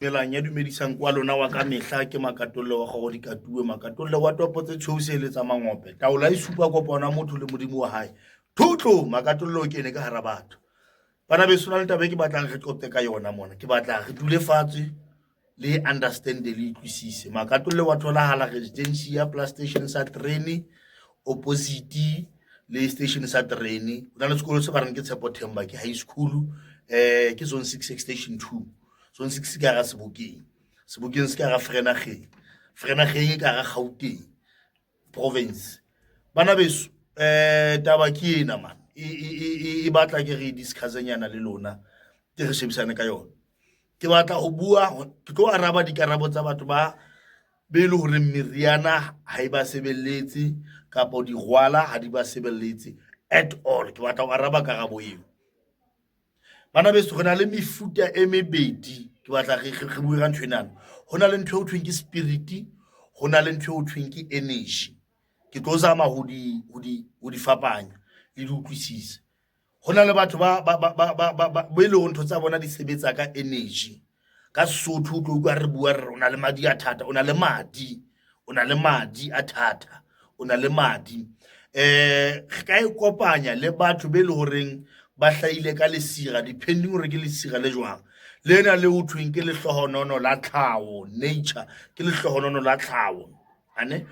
Dumelang ya dumedisang kwa lona wa ka mehla ke Makatolle wa kgoro dikatuwe Makatolle wa topo tse tshweu se eletsa mangope taola e supa kopano ya motho le modimo wa hae thutlo Makatolle o kene ka hara batho bana beso na le taba e ke batlang re qoqe ka yona mona ke batla re dule fatshe le understand le utlwisise Makatolle wa tholahala residency ya plus station sa terene opposite le station sa terene ho na le sekolo se ba reng ke Tshepo Themba ke high school ke zone 6 extension 2 zone 6 ke hara Sebokeng Sebokeng se ka hara Vereeniging Vereeniging e ka hara Gauteng province bana beso taba ke ena man e batla ke re discuss-nyana le lona ke re shebisane ka yona ke batla ho bua ke tlo araba dikarabo tsa batho ba be le hore meriana ha e ba sebeletse kapo digwala ha di ba sebeletse at all ke batla ho araba karabo eo bana beso re na le mefuta e mebedi ke batla re bue ka ntho enana ho na le ntho e ho thweng ke spirit ho na le ntho e ho thweng ke energy ke tlo zama ho di fapanya le di utlwisise ho na le batho ba e leng ntho tsa bona di sebetsa ka energy ka Sesotho o tlo utlwa re bua re o na le madi a thata o na le madi o na le madi a thata o na le madi re ka e kopanya le batho be le horeng ba hlahile ka lesira depending hore ke lesira le jwang lena le ho thweng ke lehlohonono la tlhaho nature ke lehlohonono la tlhaho ane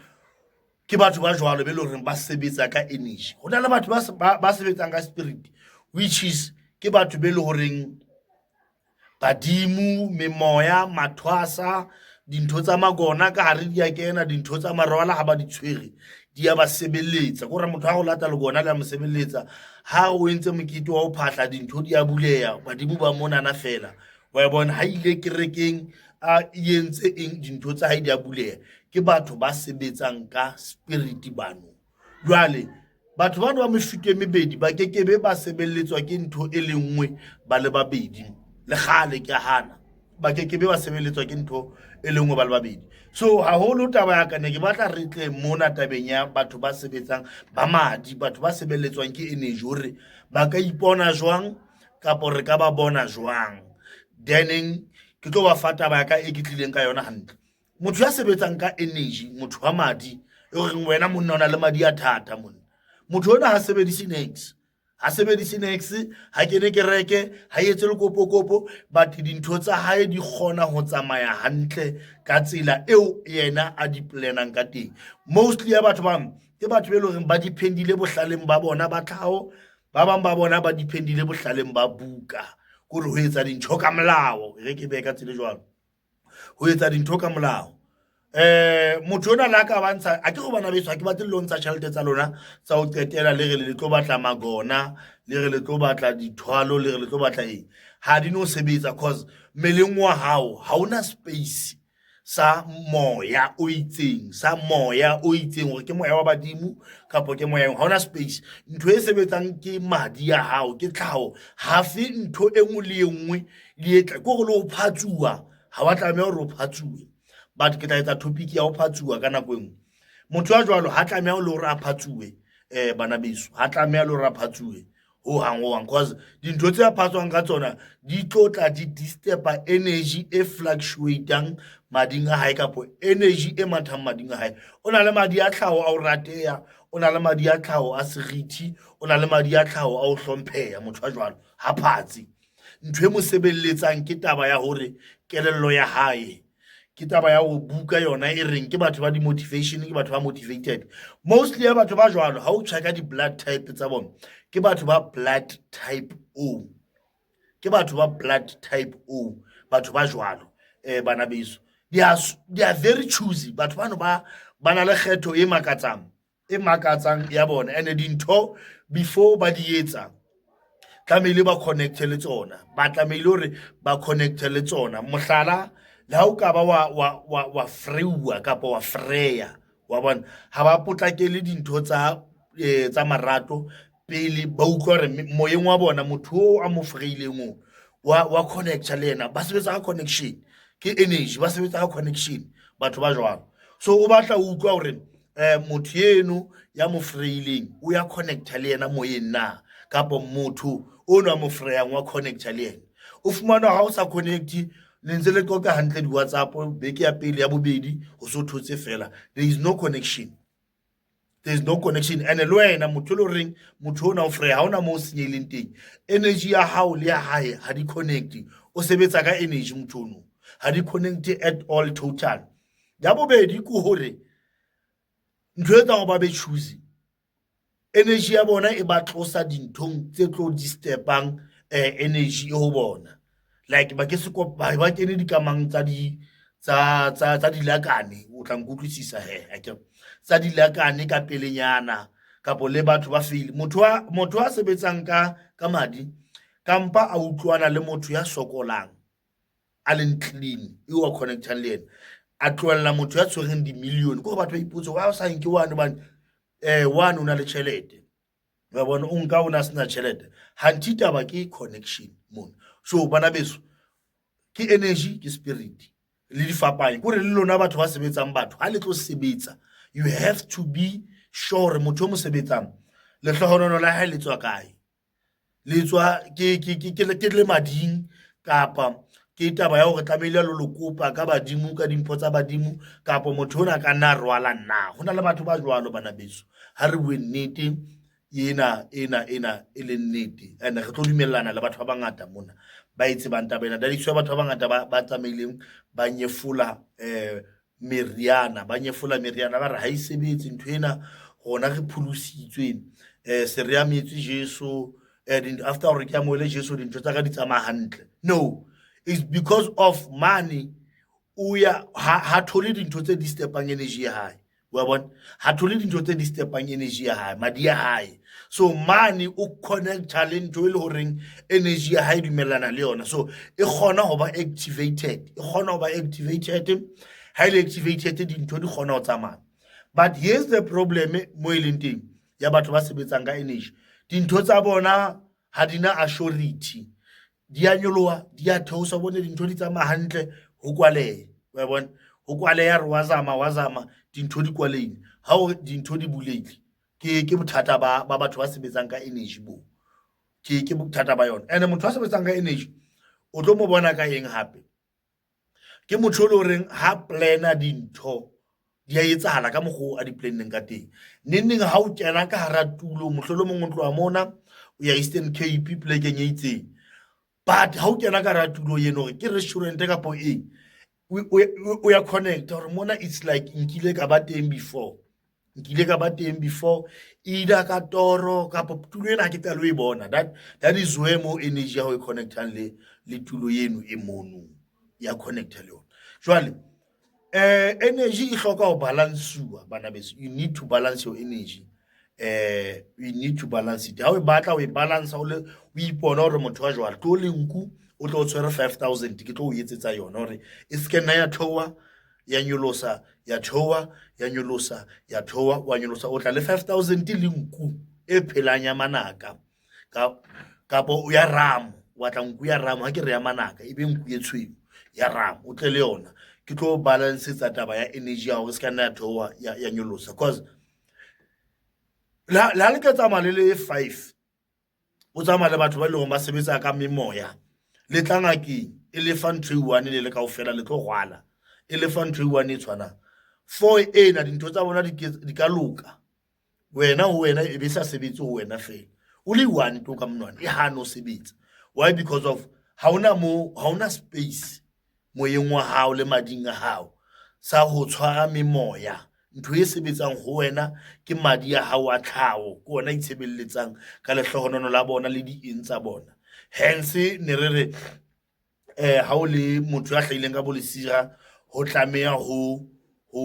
ke batho ba jwalo be le horeng ba sebetsa ka energy ho na le batho ba sebetsang ka spirit which is ke batho be le horeng badimo memoya mathwasa dintho tsa magona ka gare di a kena dintho tsa marwala ga ba di tshwere di a ba sebeletsa kore motho ga go lata legona le a mo sebeletsa ha o entse mokete wa go phahla dintho di a buleya badimo ba monana fela wa e bona ha ile kerekeng a entse eng dintho tsa hae di a buleya ke batho ba sebetsang ka spirit bano jwale batho bano ba mefuta e mebedi ba kekebe ba sebeletswa ke ntho e le nngwe ba le babedi le kgale ke hana ba kekebe ba sebeletswa ke ntho e le nngwe ba le babedi so haholo taba ya ka ne ke batla re tle mona tabeng ya batho ba sebetsang ba madi batho ba sebeletswang ke energy hore ba ka ipona jwang kapo re ka ba bona jwang theneng ke tlo ba fa taba ya ka e ke tlileng ka yona hantle motho ya sebetsang ka energy motho wa madi e goreng wena monna o na le madi a thata monna motho ona ha sebedise niks ha sebedise niks ha kene kereke ha etse lekopokopo but dintho tsa hae di kgona ho tsamaya hantle ka tsela eo yena a di planang ka teng mostly ya batho bang ke batho be e leng horeng ba dependile bohlaleng ba bona ba tlhaho ba bang ba bona ba dependile bohlaleng ba buka kore ho etsa dintho ka molao re ke beye ka tsela e jwalo ho etsa dintho ka molao motho ona le a ka ba ntsha a ke go bana beso ha ke batle le lo ntsha tjhelete tsa lona tsa ho qetela le re le tlo batla magona le re le tlo batla dithwalo le re le tlo batla eng ha di no sebetsa cause mmeleng wa hao ha ona space sa moya o itseng sa moya o itseng hore ke moya wa badimo kapo ke moya ha ona space ntho e sebetsang ke madi a hao ke tlhaho hafe ntho e nngwe le e nngwe di etla ke gore le go phatsuwa ga wa tlameha gore o phatsuwe but ke tla etsa topic ya go phatsuwa ka nako e nngwe motho ya jwalo ha tlameha le gore a phatsuwe bana beso ha tlameha le gore a phatsuwe ho hang ho hang cause dintho tse a phatswang ka tsona di tlo tla di disturba energy e fluctuatang mading a hae kapo energy e mathang mading a hae o na le madi a tlhaho a o rateya o na le madi a tlhaho a serithi o na le madi a tlhaho a o hlompheya motho a jwalo ha phatse ntho e mo sebeletsang ke taba ya hore kelello ya hae ke taba ya ho buka yona e reng ke batho ba di-motivation ke batho ba motivated mostly ya batho ba jwalo ha o checka di-blood type tsa bona ke batho ba blood type O ke batho ba blood type O batho ba jwalo bana beso they are very choosy batho bano ba ba na le kgetho e makatsang e makatsang ya bona and dintho before ba di etsa tlamehile ba connecte le tsona ba tlamehile hore ba connecte le tsona mohlala le ha o ka ba wa wa wa wa freuwa kapa wa freya wa bona ha ba potlakele dintho tsa tsa marato pele ba utlwa hore moyeng wa bona motho o a mo freileng o wa wa connecta le yena ba sebetsa ka connection ke energy ba sebetsa ka connection batho ba jwalo so o batla o utlwa hore motho eno ya mo freileng o ya connecta le yena moyeng na kapa motho ono a mo freyang wa connecta le yena o fumana ha o sa connecte. Le ntse le qoqa hantle di-WhatsApp beke ya pele, ya bobedi, ho so thotse fela. There is no connection, there is no connection. And le wena motho e le horeng motho ona o free, ha ona mo o senyehileng teng. Energy ya hao le ya hae ha di connect. O sebetsa ka energy motho ono, ha di connect at all, total. Ya bobedi ke hore ntho e etsang hore ba be choosy, energy ya bona e ba tlosa dinthong tse tlo disturbang energy e ho bona. Like ba ke se ba kene dikamang tsa di tsa tsa tsa dilakane. O tla nkutlwisisa he, akere? Tsa dilakane ka pelenyana, kapo le batho ba fail. Motho a sebetsang ka madi, kampa a utlwana le motho ya sokolang, a leng clean, eo a connectang le yena, a tlohella motho ya tshwereng di-million. Ke gore batho ba ipotse, wa o sa nke one? Hobane one o na le tjhelete, wa bona, o nka o na sena tjhelete. Hanti taba ke connection mona. So bana beso, ke energy, ke spirit le di fapanye. Kore le lona batho ba sebetsang batho, ha le tlo sebetsa, you have to be sure hore motho o mo sebetsang, lehlohonolo la hae le tswa kae. Le tswa ke le mading, kapa ke taba ya hore tlamehile lo lo kopa ka badimo, ka dimpho tsa badimo, kapa motho ona ka nna rwala nna. Ho na le batho ba jwalo, bana beso. Ha re bue nnete ena e leng nnete, and re tlo dumellana le batho ba bangata mona ba e tsebang taba ena. That is why batho ba bangata ba tsamaileng ba nyefola meriana, ba nyefola meriana, ba re ha e sebetse ntho ena. Rona re pholositswe, se re ametswe Jesu, after hore ke amohele Jesu, dintho tsa ka di tsamaya hantle. No, it's because of money. O ya ha thole dintho tse disturbang energy ya hae, wa bona? Ha thole dintho tse disturbang energy ya hae, madi ya hae. So mane o connecta le ntho e le horeng energy ya hae dumellana le yona, so e kgona ho ba activated, e kgona ho ba activated. Ha e le activated, dintho di kgona ho tsamaya. But here's the problem mo e leng teng ya batho ba sebetsang ka energy: dintho tsa bona ha di na assurity, di a nyoloha, di a theosa. Bone dintho di tsamaya hantle, ho kwalehe, wa bona? Ho kwaleha, re wa zama, wa zama, dintho di kwalehile. Ha o dintho di bulehile, ke bothata ba batho ba sebetsang ka energy bo. Ke bothata ba yona. And motho a sebetsang ka energy o tlo mo bona ka eng hape? Ke motho e le horeng ha plana dintho, di a etsahala ka mokgwa o a di planneng ka teng. Neng neng ha o kena ka hara tulo, mohlolomong o tloha mona o ya Eastern Cape plekeng e itseng, but ha o kena ka hara tulo eno, hore ke restaurant kapo eng, o ya connect hore mona it's like nkile ka ba teng before, nkile ka ba teng before, either ka toro kapa tulo ena ha ke qale o e bona. That is where mo energy ya ho e connectang le tulo eno e mono, ya connecta le yona. Jwale energy e hloka ho balansuwa, bana beso. You need to balance your energy, you need to balance it. Ha o batla o e balance, o le o ipona hore motho wa jwale tlo le nku, o tlo o tshwere 5000, ke tlo o etsetsa yona hore e se ke nna ya theoha, ya nyolosa, ya theoha, ya nyolosa, ya theoha, wa nyolosa. O tla le 5000 le nku e phelang ya manaka, kapo ya ramo. O batla nku ya ramo, ha ke re ya manaka, e be nku e tshweu ya ramo. O tle le yona, ke tlo balansetsa taba ya energy ya hore se ka nna ya theoha, ya nyolosa. Cause le ha le ka tsamaya le le five, o tsamaya le batho ba e leng hore ba sebetsa ka memoya, le tla ngakeng e lefa ntho e one, le le kaofela le tlo rwala, e lefa ntho e one e tshwanang. For ena dintho tsa bona di ka loka, wena ho wena e be sa sebetse ho wena fela, o le one to ka monwana e hane ho sebetsa. Why? Because of ha ona mo, ha ona space moyeng wa hao le mading a hao sa ho tshwara memoya. Ntho e sebetsang ho wena ke madi a hao a tlhaho, ke ona itshebeletsang ka lehlohonolo la bona le di eng tsa bona. Hence ne re re ha o le motho ya hlahileng ka bolesira, ho tlameha ho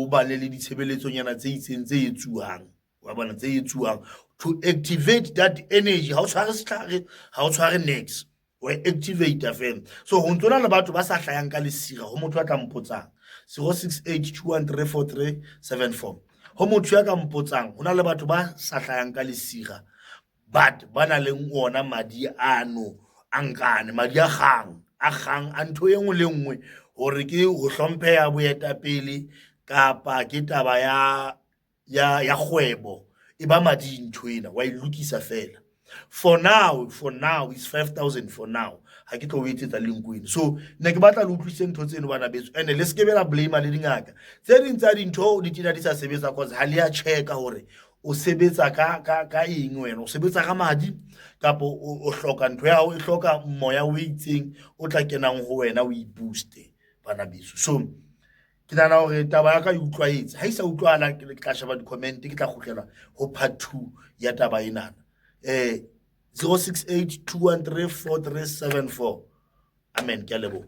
ba le ditshebeletsonyana tse itseng tse etsuwang, wa bona, tse etsuwang to activate that energy. Ha o tshware setlhare, ha o tshware niks, wa e activate fela. So ho ntso na le batho ba sa hlayang ka lesira. Ho motho a ka mpotsang, 0682134374, ho motho ya ka mpotsang, ho na le batho ba sa hlayang ka lesira but ba na le ona madi ano a nkane, madi a kgang, a kgang a ntho e nngwe le nngwe, hore ke ho hlompheha boetapele kapa ke taba ya kgwebo, e ba madi ntho ena, wa e lokisa fela. For now, for now is 5000 for now. Ha Ha ke tlo o etsetsa le nkwene. So ne ke batla le utlwise ntho tseno, bana beso, and le sekebe la blame le dingaka. Tse ding tsa dintho di tena di sa sebetsa cause ha le ya checka hore o sebetsa ka eng. Wena o sebetsa ka madi kapa o hloka ntho ya hao e hloka moya o itseng o tla kenang ho wena o i-booste, bana beso. So ke nahana hore taba ya ka e utlwaetse. Ha e sa utlwahala, ke tla sheba di-comment, ke tla kgutlela ho part 2 ya taba enana. 068 213 4374. Amen, ke a leboha.